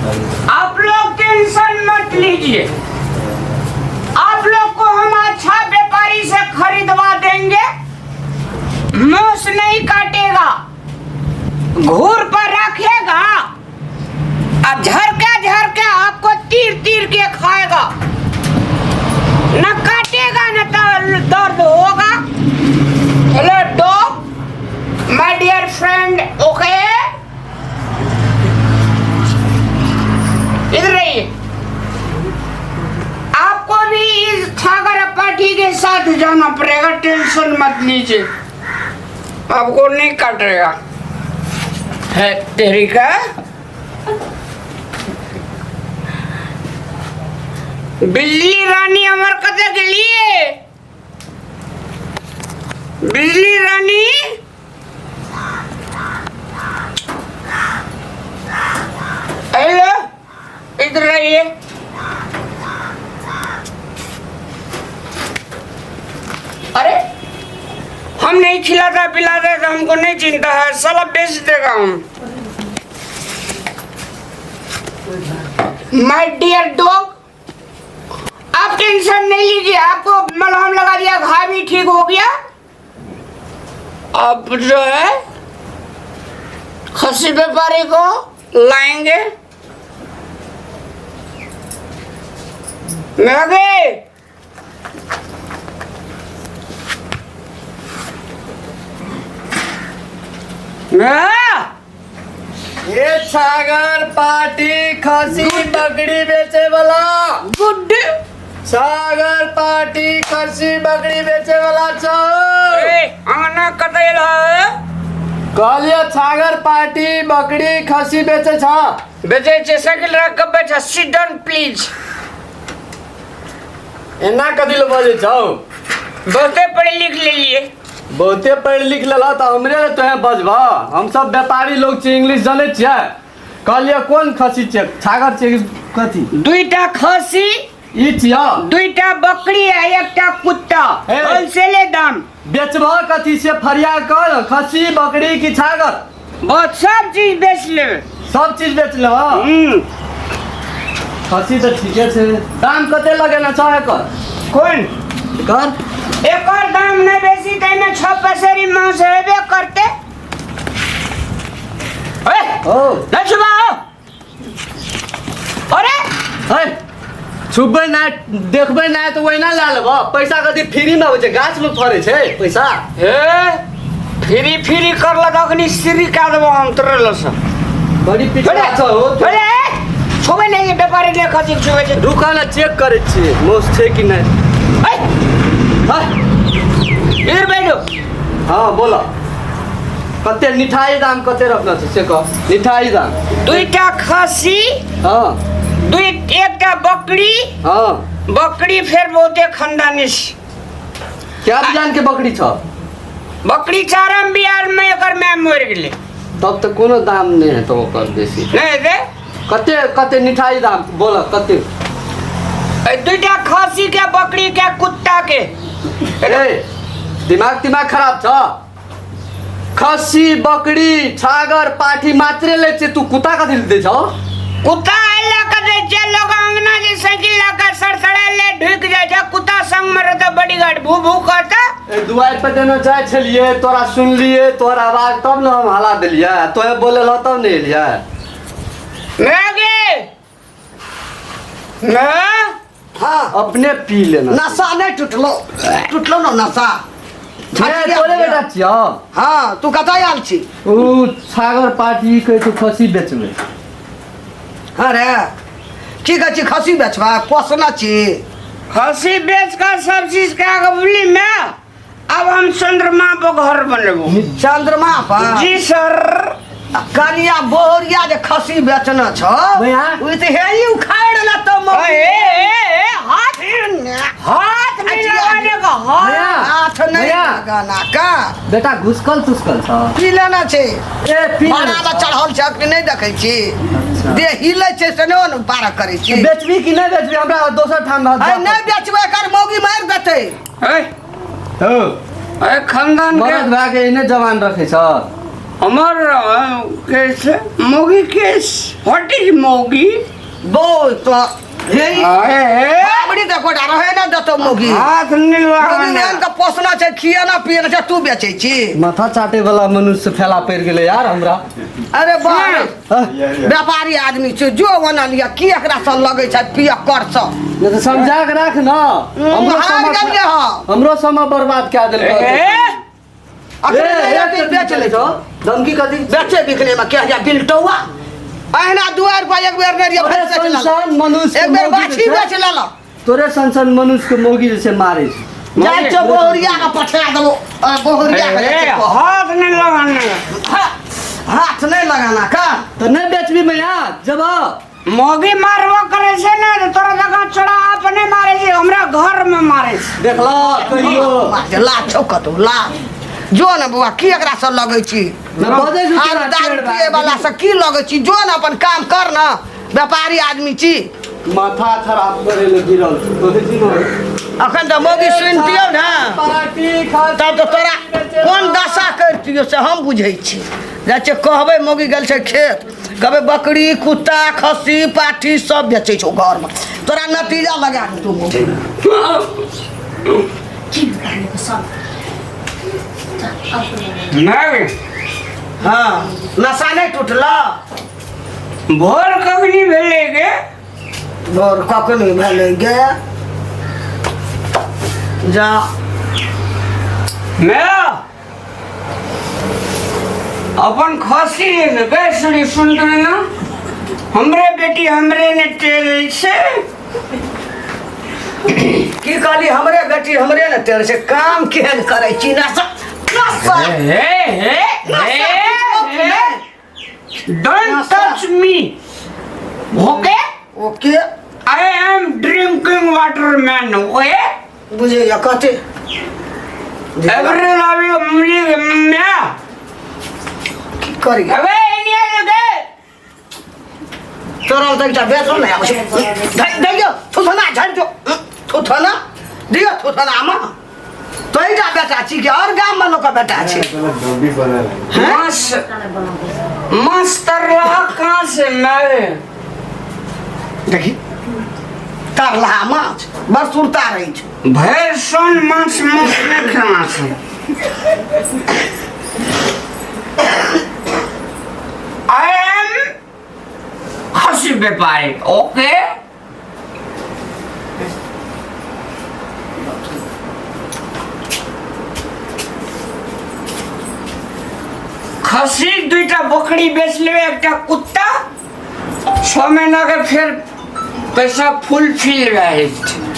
आप लोग टेंशन मत लीजिए, आप लोग को हम अच्छा व्यापारी से खरीदवा देंगे। मूस नहीं काटेगा, घूर पर रखेगा और झरके झरके आपको तीर तीर के खाएगा। न काटेगा न दर्द होगा। Hello dog, my dear friend, okay इधर रहिए। आपको भी इस छागर पार्टी के साथ जाना पड़ेगा, टेंशन मत लीजिए, आपको नहीं काटेगा। है तेरी का बिजली रानी अमर कते गेलिए? बिजली रानी, हेलो, इधर आइए। अरे हम नहीं खिलाता पिलाता तो हमको नहीं चिंता है, साला बेच देगा हम। My dear dog, आप टेंशन नहीं लीजिए, आपको मलहम लगा दिया, घाव भी ठीक हो गया। अब जो है खसी व्यापारी को लाएंगे। मैगी ये छागर पार्टी खसी बकरी बेचे वाला। गुड। सागर पार्टी खसी बकरी बेचे वाला छौ। ए अंगना कतै है? कहलियो छागर पार्टी बकरी खसी बेचे छ। बेचै छै, साइकिल राख के बैठ, सिट डाउन प्लीज। एना कथी ले बजै छौ? बहुते पढ़ लिख लेलिए। बहुते पढ़ि लिख लेलह तऽ हमरे ले तोहे बजबह? हम सब व्यापारी लोग छी, इंग्लिश जनै छियै। कहलियै कोन खसी छियै, छागर छियै कि कथी? दुईटा खसी। ई छियै। दुईटा बकरी आ एकटा कुत्ता। हे। होलसेले दाम। बेचबह कथी से फरिया कर, खसी बकरी की छागर? बहुत सब चीज बेच लेबै। सब चीज बेच लेबह? हम्म। खसी तऽ ठीके छै, दाम कते लगेना छह एकर? कोन? एकर। एकर दाम नहि बेसी, ताहिमे 6 पसेरी मांस हेबे करते। ए, ओ नहि छुबा हो। अरे है छुबै नहि, देखबै नहि तऽ ओहिना लए लेबह। पैसा कथी फ्रीमे अबै छै? गाछमे फड़ै छै पैसा? हे, फ्री फ्री करलक, अखनी श्री कए देबो हम तोरे लसँ। बड़ी पिछड़ा छौ हो। अरे छुबै नहि, व्यापारी ले खसी छुबै छै। रुका ने, चेक करै छियै मोस छै कि नहि। ए, है इधर बैठो। हाँ बोल, कते मिठाई दाम कते रखना छै से कह, मिठाई दाम। दुईटा खसी। हाँ। दुई एकटा बकरी। हाँ। बकरी फेर बहुते खानदानी छै। क्या बिजान के बकरी छ? बकरी चारम बिहार में एकर माय मरि गेलै। तब तऽ कोनो दाम नहि हेतौ ओकर बेसी। नहि हेतै। कते कते मिठाई दाम बोल कते? एहि दुईटा खसी के, बकरी के, कुत्ता के। ए, दिमाग तिमाग खराब छ? खस्सी बकरी छागर पाठी मात्रे लै छै, तू कुत्ता कथी लै छौ? कुत्ता एहि लए कऽ दै छियै, लोग अंगना जे साइकिल लए कऽ सड़सड़ायल ढुकि जाइ छै, कुत्ता संग मे रहतै बॉडीगार्ड, भू भू करतै। ए, दुआरि पर देने जाइ छलियै, तोरा सुनलियै तोहर आवाज, तब ने हम हला देलियै। तोहे बोले लह तब ने एलियै। मैगी मैं हाँ। अपने पी लेना। नशा नहीं टूटलो, टूटलो ना नशा। ए, तोरे बेटा छियौ? हाँ, तू कतऽ आयल छी? ऊ छागर पाठी कहै छै खस्सी बेचबै। हाँ रे, की कहै छी खस्सी बेचबा? पोसना छी। खस्सी बेच कर सब चीज कए के बुझली मैं, अब हम चंद्रमा पर घर बनेबो। चंद्रमा पर? जी सर। कनिया बोहरिया जे खस्सी बेचना छौ, भैया। उ तऽ हे ही उखाड़ लेतौ मौगी। ए, ए, ए, हाथ हाथ नहीं अच्छा, लगाने का हाथ। भैया। हाथ नहीं भैया। लगाना का। बेटा घुसकल तुसकल छ? की लेना छै? ए पी लेना भाड़ा छौ। चढ़ल छै, अखनी नहि देखै छी? अच्छा। देह हिलै छै से नहि ने पार करै छी। बेचबी कि नहि बेचबी? हमरा दोसर ठाम रहत। आइ नहि बेचबै, एकर मौगी मारि देतै। ए, हौ। ए, खानदान के मरद भए के एहने जवान रखै छ। हमर केस मौगी केस what is मौगी बोल तो हे अरे बाबरी तऽ कोटा रहै ना देतौ मौगी हाथ नहीं मौगी लगाना एहन के पोसना छै खियाना पियाना छै तू बेचै छी माथा चाटे वाला मनुष्य फैला पड़ि गेलै यार हमरा अरे बाप रे, हाँ, व्यापारी आदमी छै जो ओना लिअ की एकरा सँ लगै छै पिय कर सँ नहि तऽ समझा के राख ना हमरो हार समय गेलियै हम। हमरो समय बर्बाद कए देलकै ए अखने ए, नहि एक हेतै, बेच लै छौ धमकी कथी बेचे बिकने में क्या जा बिलटौआ अहिना दुआर पर एक बेर नहि रहियै, तोरे भैंस बेच लेलक। सन मनुष्य एक बेर मौगी जे बाछी छै, बेच लेलक तोरे सन सन मनुष्य के मौगी जे छै मारे छै जाइ छौ बहुरिया के पठा देबो बहुरिया के जाइ ए, छौ कह। हाथ नहीं लगाना हाथ नहीं लगाना का तऽ नहि बेचबी मैया जब मौगी मारबो करे छै ने तऽ तोरा जगह चढ़ा अपने मारे छै हमरा घर में मारे छै देखला कहियो लाज छौ कतौ लाज जो ने बौआ की एकरा से लगै छी ने बजै छौ आर केना दारू टेढ़ पिए वाला से की लगै छी जो ने अपन काम कर ने व्यापारी आदमी छी माथा खराब करे ले गिरल छौ कहै छी ने अखन तऽ मौगी सुनतियौ ने पार्टी खा तब तऽ तोरा कोन दशा करितियौ से हम बुझै छी जाइ छियै कहबै मौगी गेल छै खेत कहबै बकरी कुत्ता खस्सी पाठी सब बेचै छौ घरमे तोरा नतीजा लगा देतौ मौगी नहीं हँ नशा नहि टूटल भोर कखनी भेलै गे भोर कखनी भेलै गे जा मैं अपन खसी गै सुनी सुन ना हमरे बेटी हमरे ने टेरै छै की कहली हमरे बेटी हमरे ने तेरे से काम केहन करै छी नशा नशा हे हे नशा हे don't touch me okay okay I am drinking water man okay बुझैया कते एवरी लव you मैं की करी अबे इंडिया के तोरा तऽ एकटा बेचो नहि आबै छै दैयो थुथना झाड़ि दो थुथना दियौ थुथना मे तोहिटा बेटा छी कि आओर गाममे लोकके बेटा छै मस्त मस्त रहा कहाँ से मैं देखी तरलहा माछ बड़ सुरता रहै छै भैर सोन माछ माछ नहीं खाना छै I am खसी व्यापारी ओके खसी दुईटा बकरी बेच लेबै एकटा कुत्ता 6 महीना के फेर पैसा फुल फिल भए जेतै।